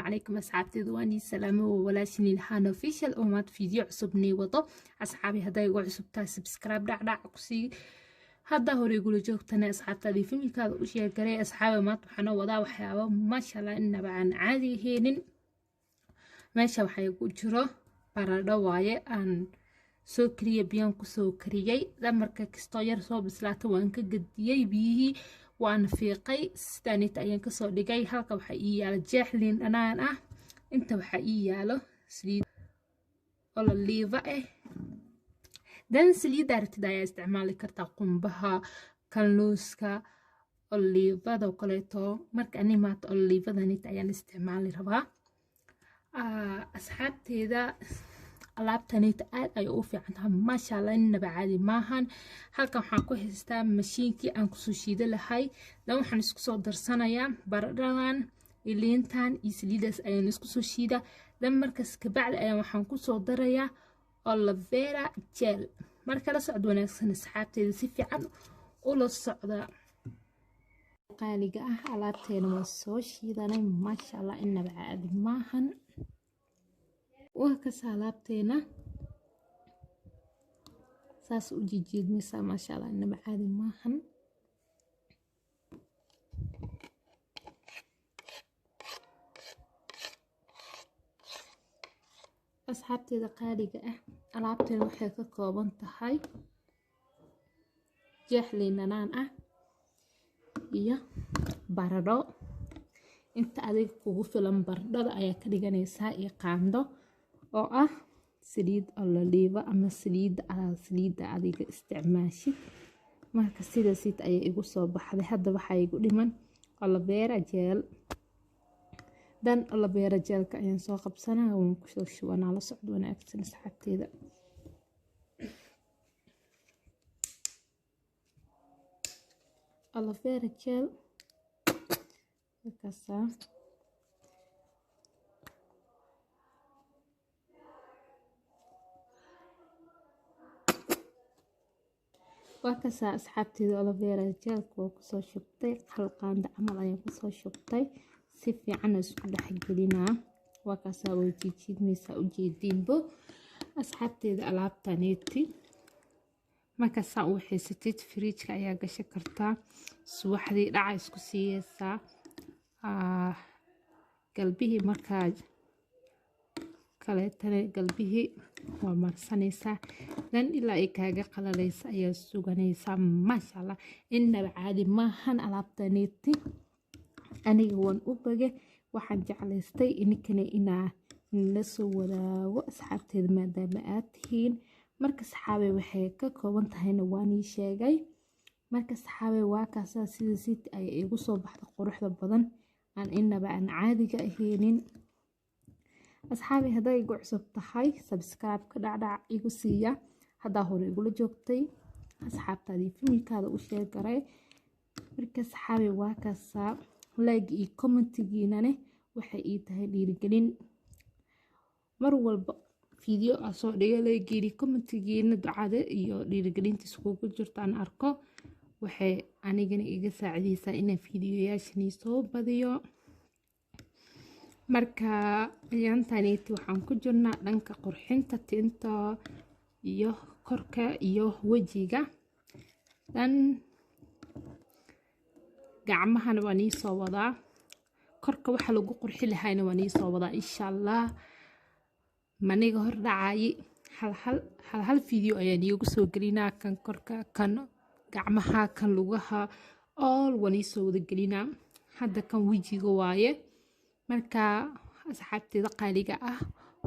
Calaykum asxaabteeda, waan ii salaamo. Waa walaashin Ilhaan Official oo maad video cusub nii wado. Asxaabi, hadday igu cusub tahay, subscribe dhacdhac kusii. Haddaa hore igula joogtana, asxaabtaadii familkaada u sheegaray. Asxaabi, maanta waxaan wadaa waxyaabo, maasha Allah, inaba aan caadi ahaynin. Meesha waxaa igu jiro baradho waaye aan soo kariya, biyaan kusoo kariyey. Marka kastoo yar soo bislaata, waan ka gadiyey biyihii, waan fiiqay, sidaanita ayaan kasoo dhigay. Halka waxaa ii yaalo jeex liin dhanaan ah, inta waxaa ii yaalo saliid olive ah. Dan saliidda aragtida ayaa isticmaali kartaa, qumbaha, kalluuska, olive-ada oo kaleeto. Marka ani maanta olive-adanita ayaan isticmaali rabaa. Asxaabteeda, alaabtanita aad ay u fiican tahay, maasha Allah, inaba caadi maahan. Halkan waxaan ku haystaa mashiinkii aan kusoo shiida lahay. Dan waxaan isku soo darsanayaa baradhadan, liintan iyo saliidaas ayaan isku soo shiida. Dan markaas kabacdi ayaan waxaan kusoo darayaa aloe vera gel. Marka la socod wanaagsan asxaabteeda, si fiican ula socda qaaliga ah. Alaabteena waa soo shiidanay, maasha Allah, inaba caadi maahan. Waa kasa alaabteena, saas u jijiidmaysaa, maasha Allah, inaba caadi maahan. Asxaabteeda qaaliga ah, alaabteena waxay ka kooban tahay jeex liin dhanaan ah iyo baradho. Inta adiga kugu filan baradhada ayaa ka dhiganaysaa iyo qaando oo ah saliid olive ama saliidda saliidda adiga isticmaashid. Marka sidaasiit ayay igu soo baxday. Hadda waxaa igu dhiman aloe vera gel. Dan aloe vera gelka ayaan soo qabsanaa, waan kusoo shubanaa. La socod wanaagsan asxaabteeda. Aloe vera gel markaasaa. Waa kasaa asxaabteeda, aloe vera gelka waa kusoo shubtay, hal qaando camal ayaan kusoo shubtay. Si fiican isku dhexgelinaa. Waa kaasaa, way jiijiidmaysaa, ujeediinbo asxaabteeda. Alaabtaneeti marka saa u haysatid, fridge-ka ayaa gashan kartaa. Subaxdii dhaca isku siiyeysaa, galbihii markaa kaleetana galbihii waa marsanaysaa. Dan ilaa ay kaaga qalalaysa ayaa suganaysaa. Maasha Allah, inaba caadi maahan alaabtaneeti. Aniga waan u bage, waxaan jeclaystay ininkana inaa la soo wadaago asxaabteeda, maadaama aad tihiin. Marka saxaabey, waxay ka kooban tahayna waan ii sheegay. Marka saxaabey, waa kaasaa, sida sit ayay igu soo baxda quruxda badan aan inaba aan caadiga ahaynin. Asxaabi, hadday igu cusub tahay, subscribe-ka dhacdhac igu siiya. Haddaa hore igula joogtay, asxaabtaadii familkaada u sheegaray. Marka saxaabi, waa kaasaa. Like iyo commentigiinane waxay ii tahay dhiirigelin. Mar walba video aa soo dhiga, like-giini, commentigiina, ducada iyo dhiirigelinta iskugu jirto aan arko, waxay anigana iga saacideysaa inaan videoyaashani soo badiyo. Marka ayaantaneti waxaan ku jirnaa dhanka qurxinta tinta iyo korka iyo wejiga. Dan gacmahana waa nii soo wadaa, korka waxa lagu qurxi lahayna waa nii soo wadaa, insha Allah. Maniga hor dhacayi, hal hal hal video ayaan iigu soo gelinaa, kan korka, kan gacmaha, kan lugaha, all waan ii soo wada gelinaa. Hadda kan wejiga waaye. Marka asxaabteeda qaaliga ah,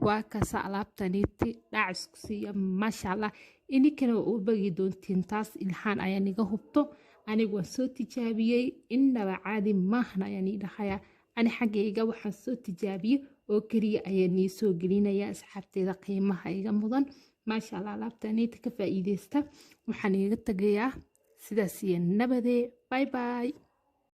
waa kaasa alaabtaniti, dhac isku siiya, maasha Allah. Ininkana waa u bagi doontiin taas, Ilhaan ayaa niga hubto. Anigu waan soo tijaabiyey, innaba caadi maahan ayaan ii dhahayaa. Ani xaggayga waxaan soo tijaabiyey oo keliya ayaa nii soo gelinaya, asxaabteeda qiimaha iga mudan. Maasha Allah, alaabtanita ka faa'iideysta. Waxaan iiga tagayaa sidaas iyo nabadee. Bye bye.